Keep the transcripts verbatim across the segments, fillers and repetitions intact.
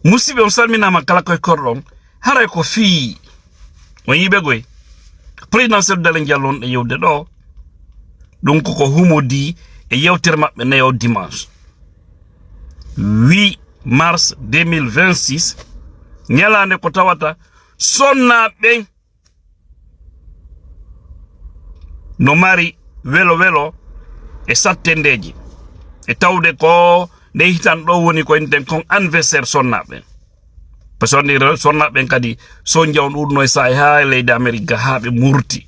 Musidɓe, on salminaama kala koye korɗon. Haray ko fii on yiɓe goy présidentiel Dalen Diallo on ɗe yewde ɗo. Ɗum ko ko humodi e yewtere maɓɓe nayo dimanche huit mars deux mille vingt-six, ñalaande ko tawata sonnaaɓe ɓen no mari welo welo e sattendeeji, e tawde ko nde hitan ɗo woni ko inten kon anniversaire sonnaaɓe ɓen. Parce que wonde sonnaaɓe ɓen kadi, sonja on ɗuɗno e saa'i haa e leydi Amerique ga, haa ɓe murti.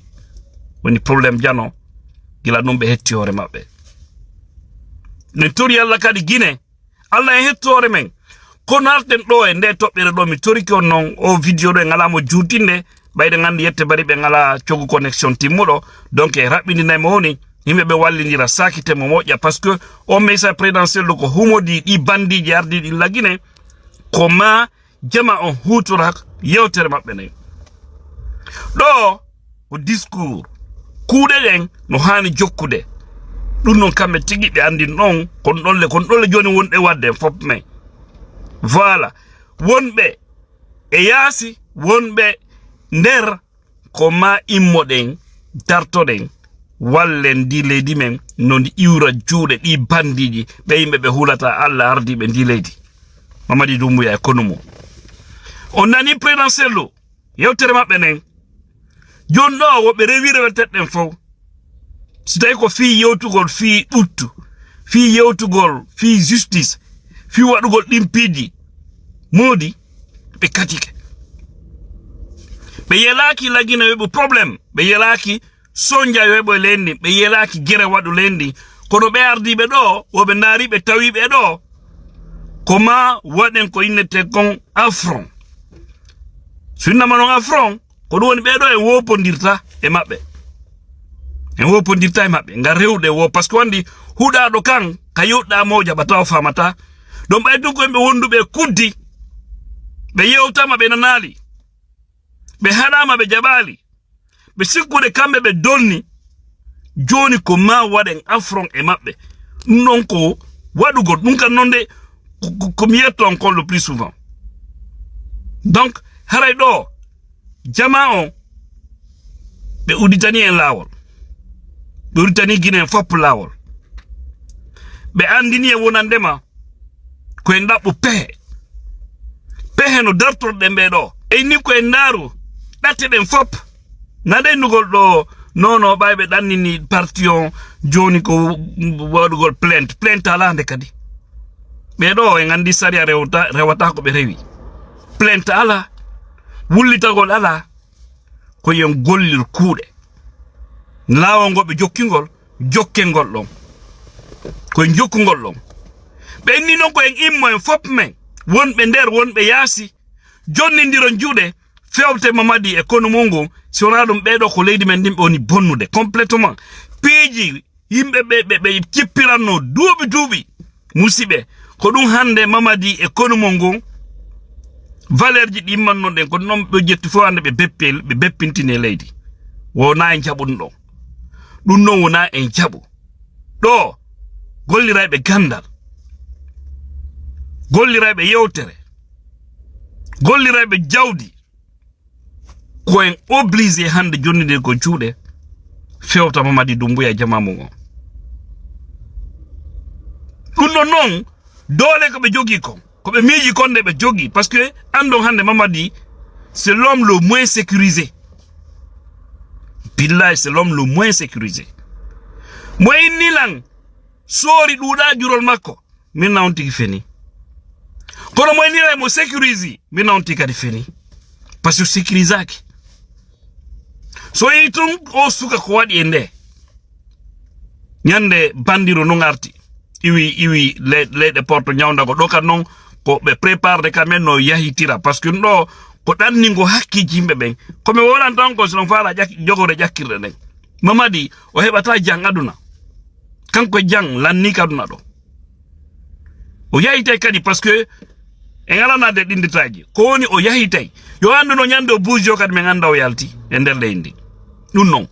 Woni problème jano, gila ɗum ɓe hetti hoore maɓɓe. Min tori Allah kadi Gine, Allah e hettoore men. Ko narten ɗo e nde toɓɓere ɗo, mi torike on noon, o vidéo ɗo e ngalaa mo juutinde, ɓayde nganndi yette bari ɓe ngalaa cogu connexion timmuɗo. Donc e raɓɓindinay mo woni, yimɓe ɓe wallindira, sakite mo moƴƴa, parce que on message présidentiel ɗo ko humodi ɗi bandiiji ardiiɗi la Gine, ko ma jama on huutora yewtere maɓɓe nden. Ɗo ko discours. Kuuɗe ɗen no haani jokkude. Ɗum noon kamɓe tigi ɓe anndi noon, kon ɗolle, kon ɗolle jooni wonɗe waɗde fof men. Voilà. Wonɓe e yaasi, wonɓe nder, ko ma immoɗen, dartoɗen, wallen ndi leydi men, no ndi iwra juuɗe ɗi bandiiji, ɓe yimɓe ɓe hulata Allah ardiiɓe ndi leydi. Mamadi Doumbouya e konu mum. On nani présidentiel o, yewtere maɓɓe nden. Jooni ɗo woɓɓe rewi reweteɗen fof. Si tawi ko fii yewtugol fii ɓuttu, fii yewtugol fii justice, fii waɗugol ɗin piiji, moodi ɓe katike. Ɓe yelaaki la Gine yoɓu problème, ɓe yelaaki sonja yoɓu e leydi, ɓe yelaaki gere waɗu leydi. Kono ɓe ardiiɓe ɗo, woɓe ndaari ɓe tawi ɓe ɗo, ko ma waɗen ko innete kon affront. So innama noon affront, ko ɗum woni ɓee ɗo en wopondirta e maɓɓe. En wopondirta e maɓɓe, ngam rewde wo, parce que wandi huɗaaɗo kan, ka yoɗɗaa mo jaɓata o faamata. Ɗum ɓay tun ko yimɓe wonduɓe e kuddi, ɓe yewtama ɓe nanaali, ɓe haɗama ɓe jaɓaali, ɓe sikkude kamɓe ɓe donni. Jooni ko ma waɗen affront e maɓɓe. Ɗum ɗon ko waɗugol, ɗum kan noon de ko, ko, ko mi yetto encore le plus souvent. Donc, haray ɗo, jama on, ɓe udditani en laawol. Ɓe udditani Gine en fof laawol. Ɓe anndini en wonandema ko en ɗaɓɓu pehe. Pehe no dartorɗen ɓee ɗo. E ni ko en ndaaru ɗatte ɗen fof. Na ɗennugol ɗo, non, non, ɓay ɓe ɗannini parti on, jooni ko waɗugol plainte. Plainte alaa nde kadi. Ɓee ɗo en anndi sariya rewta, rewata ko ɓe rewi. Plainte alaa, wullitagol alaa, ko yo en gollir kuuɗe. Laawol ngol ɓe jokkingol, jokken ngol ɗon. Ko en jokkungol ɗon. Ɓe inni noon ko en immo en fof men, wonɓe nder, wonɓe yaasi, jonnindiron juuɗe, fewte Mamadi e konu mum ngun, si wonaa ɗum ɓee ɗo ko leydi men ndin ɓe woni bonnude complètement. Piiji yimɓe ɓe, ɓe, ɓe cippiranno duuɓi duuɓi. Musiɓɓe, ko ɗum hannde Mamadi e konu mon ngon, valeur ji ɗi immanno ɗen, ko noon ɓe ƴetti fof hannde ɓe beppi, ɓe beppintini e leydi. Wonaa en jaɓu ɗum ɗon. Ɗum noon wonaa en jaɓu. Ɗo, gollirayɓe ganndal, gollirayɓe yewtere, gollirayɓe jawdi, ko en obligé hannde jonnindirgol juuɗe, fewta Mamadi Doumbouya e jama mum on. Ɗum ɗon noon, doole ko ɓe jogii kon, ko ɓe miiji kon nde ɓe jogii, parce que anndon hannde Mamadi, c'est l'homme le moins sécurisé. Billahi, c'est l'homme le moins sécurisé. Mo inni lan, soori ɗuuɗa jurol makko, min na on tigi feni. Kono mo innira mo sécurise, min na on tigi kadi feni. Parce que sécurisaki. So yi tun o suka ko waɗi e nde. Ñande bandiro non arti. Iwi, iwi le-, leyɗe porto ñawnda ko ɗo kan non ko ɓe préparde quand même no yahitira. Parce que ɗo ko ɗanningo hakkiiji yimɓe ɓen. Ko mi wolan tan ko si on faala ƴak-, jogore ƴakkirɗe ɗen. Mamadi o heɓata jang aduna. Kanko jang lanni ka aduna ɗo. O yahitay kadi parce que en alana de ɗinditaaji. Ko woni o yahitay. Yo anndu no ñande o buujo kadi men annda o yalti e nder leydi ndi. Ɗum non.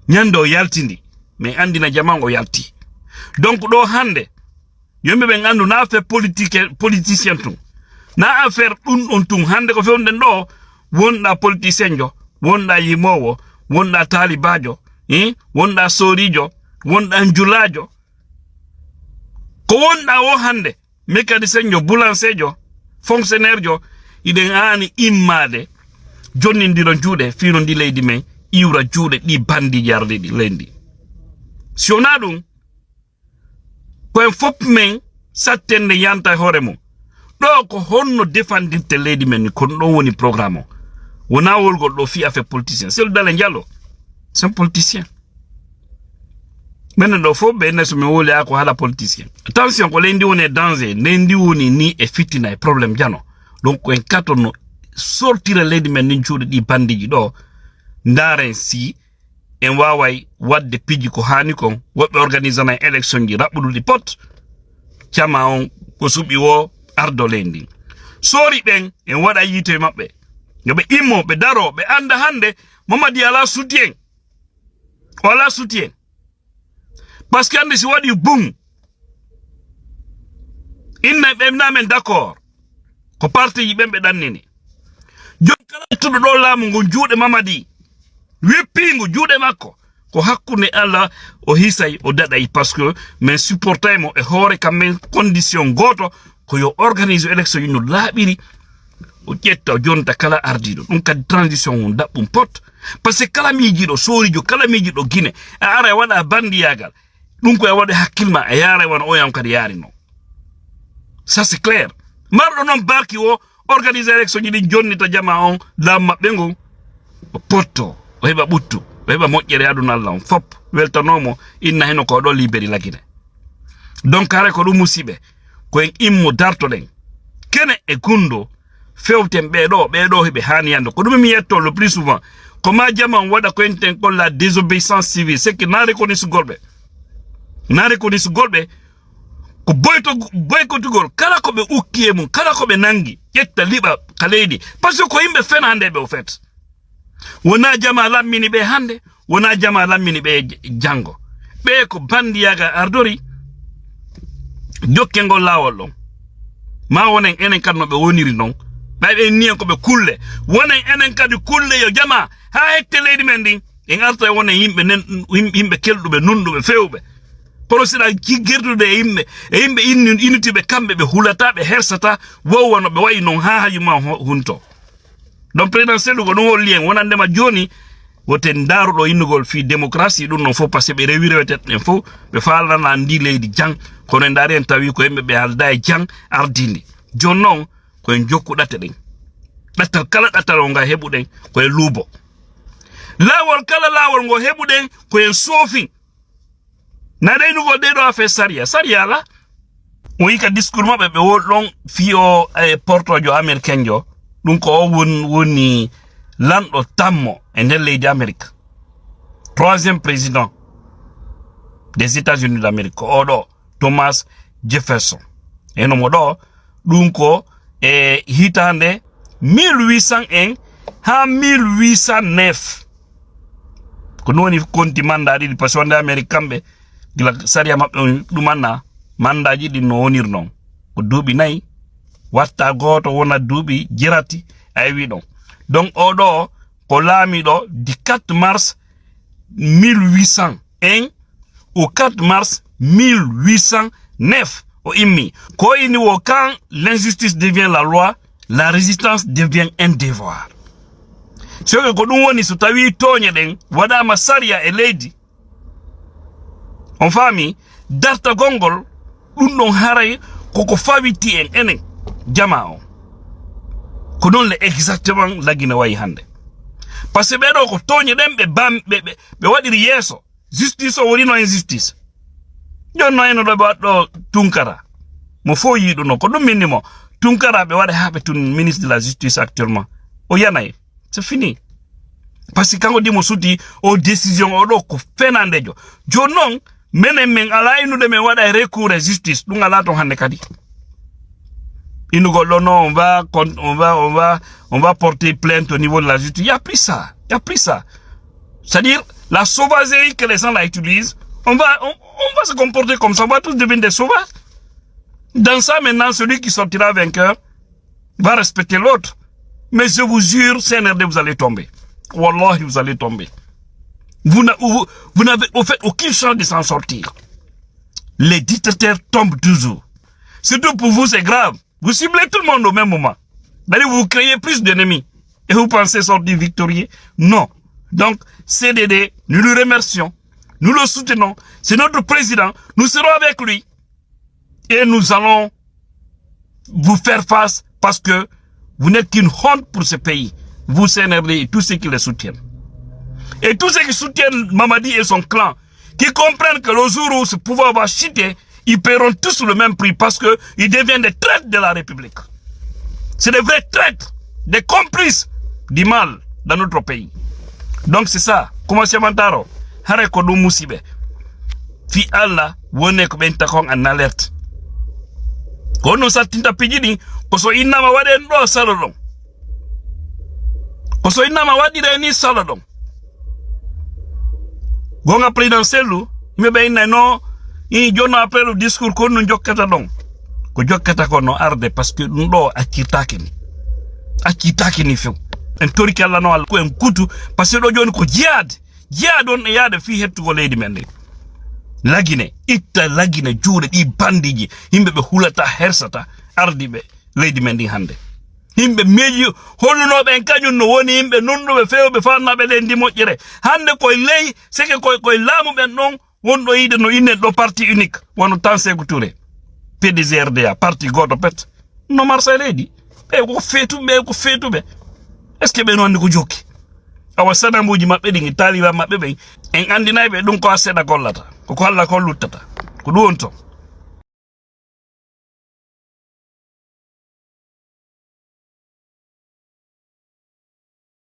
Ñande o yaltindi. Men anndina jaman o yalti. Donc ɗo hannde, yimɓe ɓen anndu na fe politique, politicien tun. Na affaire ɗum ɗum tun. Hannde ko fewnden ɗo, wonɗa politicien jo, wonɗa yimoowo, wonɗa taalibaajo, eh? Wonɗa sooriijo, wonɗa njulaajo. Ko wonɗa o hannde, mécanicien jo, boulanger jo, fonctionnaire jo, iɗen aani immaade, jonnindiro juuɗe, fii no ndi leydi men iwra juuɗe ɗi bandiiji ardiiɗi leydi. Si wonaa ɗum, ko en fof men sattende yanta e hoore mum. Ɗo ko honno defandirte leydi men ni, kono ɗon woni programme o. Wonaa wolgol ɗo fii affaire politicien. Cellou Dalein Diallo, c'est un politicien. Menen ɗo fof ɓe ne so mi woli a ko haala politicien. Attention, ko leydi woni e danger, leydi woni ni e fitina e problème jano. Donc ko en katonno sortira leydi men nin cuuɗi ɗi bandiiji ɗo, ndaaren si en waaway waɗde piiji ko haani kon, woɓɓe organisana élection ji raɓɓuɗuɗi pot, cama on ko suɓi wo ardo leydi ndin. Soori ɓen, en waɗa yiite e maɓɓe. Yo ɓe immo, ɓe daro, ɓe annda hannde Mamadi alaa soutien. O alaa soutien. Parce que hannde si waɗi bum, inna ɓe na men d'accord. Ko parti ji ɓen ɓe ɗannini. Jooni kala ƴettuɗo ɗo laamu ngun juuɗe Mamadi, wippiingu juuɗe makko, ko hakkunde Allah o hisay, o daɗay, parce que min supportay mo e hoore kam men condition gooto, ko yo organise élection yi no laaɓiri, o ƴetta, o jonta kala ardiiɗo. Ɗum kadi transition mum daɓɓum pot. Parce que kala miijiiɗo soorijo, kala miijiiɗo Gine, a ara e waɗa bandiyaagal. Ɗum ko e waɗa hakkil ma, a yaara e wano oyan kadi yaari non. Ça c'est clair. Marɗo noon barki o organiser élection ji ɗin jonnita jama on laamu maɓɓe ngon. O potto, o heɓa ɓuttu, o heɓa moƴƴere aduna Allah on fop. Weltanoomo, inna heno ko ɗo liberi lagine. Donc hare ko ɗum musiɓe, ko en immo dartoɗen. Kene e gundo, fewten ɓee ɗo, ɓee ɗo hiɓe haani yande. Ko ɗum mi yetto le plus souvent. Ko ma jama on waɗa ko enten kon la désobéissance civile, c'est que na reconnaissugol ɓe. Na reconnaissugol ɓe, ko boyto-, boykotugol kala ko ɓe ukki e mum, kala ko ɓe nangi, ƴetta liɓa ka leydi. Parce que ko yimɓe fenande ɓe, au fait. Wona jama lammini ɓe hannde, wona jama lammini ɓe j-, janngo. Ɓe ko bandiyaga ardori jokke ngol laawol ɗon. Ma wonen enen kadi no ɓe woniri non. Ɓay ɓe niyen ko ɓe kulle. Wonen enen kadi kulle yo jama haa hette leydi men ndin. En arta e wonen yimɓe nen, yim-, yimɓe kelɗuɓe, nunɗuɓe, fewɓe. Kono siɗa jiggerdude e yimɓe, e yimɓe inni-, initiɓe kamɓe ɓe hulata, ɓe hersata, wowwa no ɓe wayi non haa haaju ma ho-, hunto. Donc président Cellou ko ɗum holli en wonandema jooni, woten ndaaruɗo innugol fii démocratie, ɗum non fof, parce que ɓe rewi reweten ɗen fof, ɓe faalana ndi leydi jang, kono en ndaari en tawi ko yimɓe ɓe alda e jang ardindi. Jooni noon, ko en jokku ɗate ɗen. Ɗattal kala ɗattal o nga heɓuɗen, ko en luubo. Laawol kala laawol ngo heɓuɗen, ko en soofin. Na reynugol ɗee ɗo affaire sariya. Sariya la, o yi ka discours maɓɓe ɓe wol ɗon fii o, eh, portojo américain jo. Ɗum ko o won-, woni lanɗo tammo e nder leydi Amérique. Troisième président des États-Unis d'Amérique, ko oɗo Thomas Jefferson. Eno mo ɗo, ɗum ko e hitaande mille huit cent un haa mille huit cent neuf. Ko ɗum woni konti manda ɗiɗi, parce que wonde Amérique kamɓe, gila sariya maɓɓe on ɗumanna, mandaji ɗin no wonir non. Ko duuɓi nayi, watta gooto wona duuɓi jirati, a ewi ɗon. Donc, oɗo ko laamiɗo du quatre mars mille huit cent un au quatre mars mille huit cent neuf. O immi. Ko ini wo: quand l'injustice devient la loi, la résistance devient un devoir. Soke ko ɗum woni, so tawi tooñe ɗen waɗama sariya e leydi, on faami, dartagol ngol, ɗum ɗon haray koko fawiti en enen, jama on. Ko noon le exactement lagine wayi hannde. Parce que ɓee ɗo ko tooñe ɗen ɓe bam-, ɓe, ɓe, ɓe waɗiri yeeso. Justice o wonino injustice. Jooni no eno ɗo ɓe waɗɗo Tunkara. Mo fof yiɗuno, ko ɗum minni mo. Tunkara ɓe waɗa haa ɓe tun ministre de la justice actuellement. O yanay. C'est fini. Parce que kanko dimo suti o décision o ɗo ko fenandejo. Jooni noon, menen men ala inude men waɗa e recours e justice. Ɗum ala toon hannde kadi. Inugol ɗo, non, on va con-, on va, on va, on va porter plainte au niveau de la justice. Il y a plus ça. Il y a plus ça. C'est-à-dire, la sauvagerie que les gens la utilisent, on va, on, on va se comporter comme ça. On va tous devenir des sauvages. Dans ça, maintenant, celui qui sortira vainqueur, va respecter l'autre. Mais je vous jure, C N R D, vous allez tomber. Wallahi, vous allez tomber. Vous n'a- vous- vous n'avez au fait aucune chance de s'en sortir. Les dictateurs tombent toujours. Surtout pour vous, c'est grave. Vous ciblez tout le monde au même moment. D'ailleurs, vous créez plus d'ennemis. Et vous pensez sortir victorieux? Non. Donc, C D D, nous le remercions. Nous le soutenons. C'est notre président. Nous serons avec lui. Et nous allons vous faire face parce que vous n'êtes qu'une honte pour ce pays. Vous, C N R D, et tous ceux qui le soutiennent. Et tous ceux qui soutiennent Mamadi et son clan, qui comprennent que le jour où ce pouvoir va chuter, ils paieront tous le même prix parce qu'ils deviennent des traîtres de la République. C'est des vrais traîtres, des complices du mal dans notre pays. Donc c'est ça. Commencé Mantaro, hare ko ɗum musiɓe. Fi Allah wone ko ɓen takon en alerte. Ko honno sattinta piiji ɗin? Ko so innama waɗen ɗo salo ɗon. Ko so innama waɗire ni salo ɗon. Gonga président Sellu, yimɓe ɓe innay no, i jonno après le discours, ko honno jokkata ɗon? Ko jokkata ko no arde, parce que ɗum ɗo accirtaki ni. Accirtaki ni few. En toriki Allah no Allah ko en kutu, parce que ɗo joni ko jihad. Jihad on e yaade fii hettugol leydi men ndin. Lagine, itta Lagine juuɗe ɗi bandiji, yimɓe ɓe hulata, hersata, ardiɓe leydi men ndin hannde. Yimɓe miiji hollunoɓe en kañum no woni yimɓe nunɗuɓe, fewɓe, fannaaɓe leydi ndi moƴƴere. Hannde koye ley, seke koye, koye laamu ɓen ɗon wonɗo yiide no innen ɗo parti unique, wano Tan Seeku Touré, P D G R D A, parti gooto pet. No marsa e leydi. Ɓe ko feetuɓe, ɓe ko feetuɓe. Est-ce que ɓe no anndi ko jokki? Awa sanamuuji maɓɓe ɗin, e taaliba maɓɓe ɓen, en anndinay ɓe ɗum ko a seeɗa gollata. Ko ko Allah ko luttata. Ko ɗum on ton.